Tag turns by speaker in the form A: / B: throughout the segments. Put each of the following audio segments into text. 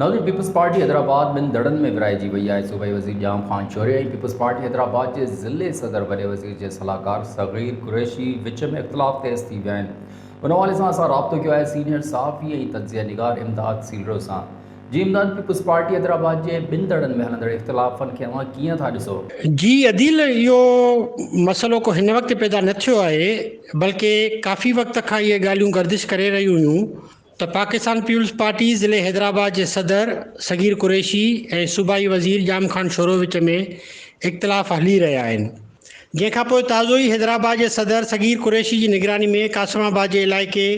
A: ناظرين peoples party Hyderabad ٻن ڌڙن ۾ ورهائجي وئي آهي، صوبائي وزير ڄام خان شوري ۽ پيپلز پارٽي حيدرآباد جي ضلعي صدر وڏي وزير جي صلاحڪار صغير قريشي وچ ۾ اختلاف تيز ٿي ويا آهن. ان حوالي سان اسان رابطو ڪيو آهي سينيئر صحافي ۽ تجزيه نگار امداد سيلرو سان. جي امداد پيپلز پارٽي حيدرآباد جي ٻن ڌڙن ۾ هلندڙ اختلافن کي اوهان ڪيئن ٿا ڏسو؟
B: جي عديل اهو مسئلو ڪو هن وقت پيدا نه ٿيو آهي بلڪه ڪافي وقت کان اهي ڳالهيون گردش ڪري رهيون هيون ته پاڪستان پيپلز پارٽي ضلعي حيدرآباد جي صدر صغير قريشي ۽ صوبائي وزير ڄام خان شورو وچ ۾ اختلاف هلي رهيا آهن جنهن کانپوء تازو ئي حيدرآباد جي صدر صغير قريشي جي نگراني ۾ قاسم آباد جي علائقي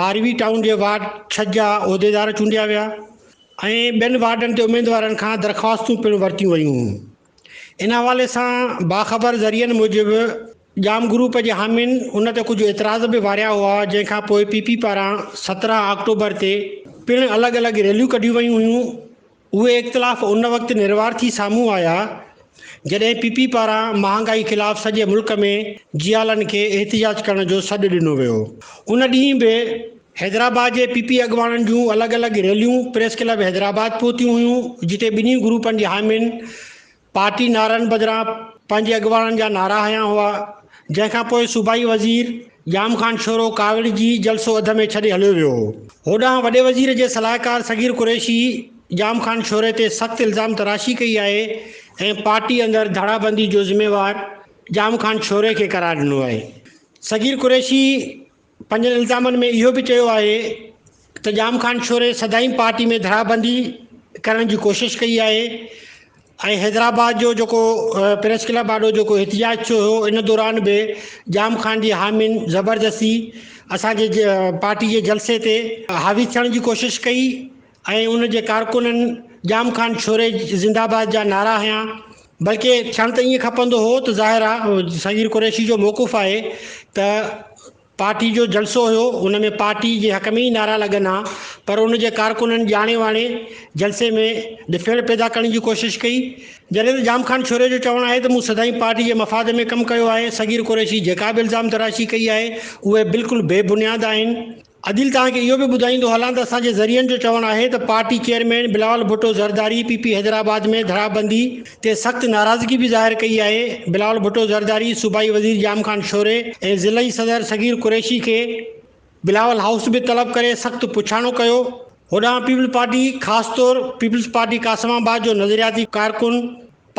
B: ماروي ٽائون جي وارڊ ڇهه جا عهديدار چونڊيا ويا ۽ ٻين وارڊن تي اميدوارن کان درخواستون پڻ ورتيون ويون هيون ان حوالي سان باخبر ذريعن موجب ڄام گروپ جي حامين ان تي ڪجهه اعتراض به واريا هئا جنهن کان پوء پي پي پاران 17 آڪٽوبر تي پڻ الڳ الڳ ريليون ڪڍيون ويون هيون اهي اختلاف ان وقت نروار ٿي سامهون آيا جڏهن پي پي پاران مهانگائي خلاف سڄي ملڪ ۾ جيالن کي احتجاج ڪرڻ جو سڏ ڏنو ويو ان ڏينهن به حيدرآباد جي پي پي اڳواڻن جون الڳ الڳ ريليون پريس ڪلب حيدرآباد پهتيون هيون جتي ٻنهي گروپن جي حامين پارٽي نعرن بدران پنهنجي اڳواڻن جا نعرا هنيا هئا جنهن کان پوء صوبائي وزير ڄام خان شورو ڪاوڙجي جلسو اڌ ۾ ڇڏي هليو ويو هو. هوڏانهن وڏي وزير جي صلاحڪار صغير قريشي ڄام خان شوري تي سخت الزام تراشي ڪئي آهي ۽ پارٽي اندر ڌڙابندي جو ذميوار ڄام خان شوري کي قرار ڏنو آهي. صغير قريشي پنهنجن الزامن ۾ اهو به چيو آهي ته ڄام خان شوري سدائين پارٽي ۾ ڌڙابندي ڪرڻ جي ڪوشش ڪئي آهي ۽ حيدرآباد جو جيڪو پريس ڪلب آڏو جيڪو احتجاج ٿيو هو ان دوران به ڄام خان جي حامين زبردستي اسان جي پارٽي جي جلسي تي حاوي ٿيڻ جي ڪوشش ڪئي ۽ ان جي ڪارڪنن ڄام خان شوري زنده آباد جا نعرا هنيا بلڪه ٿيڻ ته ائين کپندو هو ته ظاهر آ صغير قريشي جو موقف آهي ته پارٽي جو جلسو هيو ان ۾ پارٽي جي حق ۾ ئي نعرا لڳن ها پر ان جي ڪارڪنن ڄاڻي واڻي جلسي ۾ ڏڦيڙ پيدا ڪرڻ جي ڪوشش ڪئي جڏهن ته ڄام خان شوري جو چوڻ آهي ته مون سدائين پارٽي جي مفاد ۾ ڪم ڪيو آهي صغير قريشي جيڪا به الزام تراشي ڪئي آهي اهي بلڪل بي بنياد آهن. عديل توهان کي اهو به ٻڌائيندو هلان ته اسان جي ذريعن جو چوڻ آهي ته party chairman Bilawal Bhutto Zardari P P Hyderabad ۾ ڌڙابندي تي سخت ناراضگي به ظاهر ڪئي آهي، بلاول ڀٽو زرداري صوبائي وزير ڄام خان شوري ۽ ضلعي صدر صغير قريشي کي بلاول هائوس به طلب ڪري سخت پڇاڻو ڪيو. هوڏانهن پيپلز پارٽي خاص طور پيپلز پارٽي قاسم آباد جو نظرياتي ڪارڪن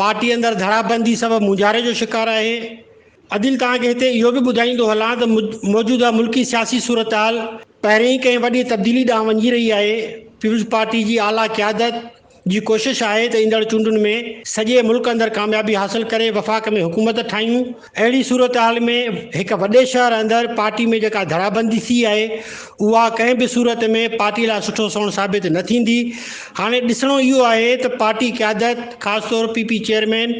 B: پارٽي اندر ڌڙابندي سبب مونجهاري جو شڪار آهي. عديل توهان کي هتي اهو به ٻڌائيندو هلان ته موجوده ملڪي سياسي صورتحال پهرين ئي ڪنهن وڏي تبديلي ڏانهن وڃي رهي آهي، پيپلز پارٽي جي اعليٰ قيادت جي ڪوشش آهي ته ايندڙ چونڊن ۾ سڄي ملڪ اندر ڪاميابي حاصل ڪري وفاق ۾ حڪومت ٺاهيون، اهڙي صورتحال ۾ هڪ وڏي شهر اندر پارٽي ۾ جيڪا ڌڙابندي ٿي آهي اها ڪنهن به صورت ۾ پارٽي لاء سٺو سنئوڻ ثابت نه ٿيندي، هاڻي ڏسڻو اهو آهي ته پارٽي قيادت خاص طور P P chairman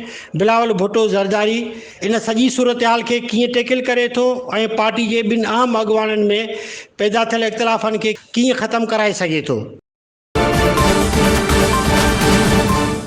B: Bilawal Bhutto Zardari ان سڄي صورتحال کي ڪيئن ٽيڪل ڪري ٿو ۽ پارٽي جي ٻن اهم اڳواڻن ۾ پيدا ٿيل اختلافن کي ڪيئن ختم ڪرائي سگهي ٿو.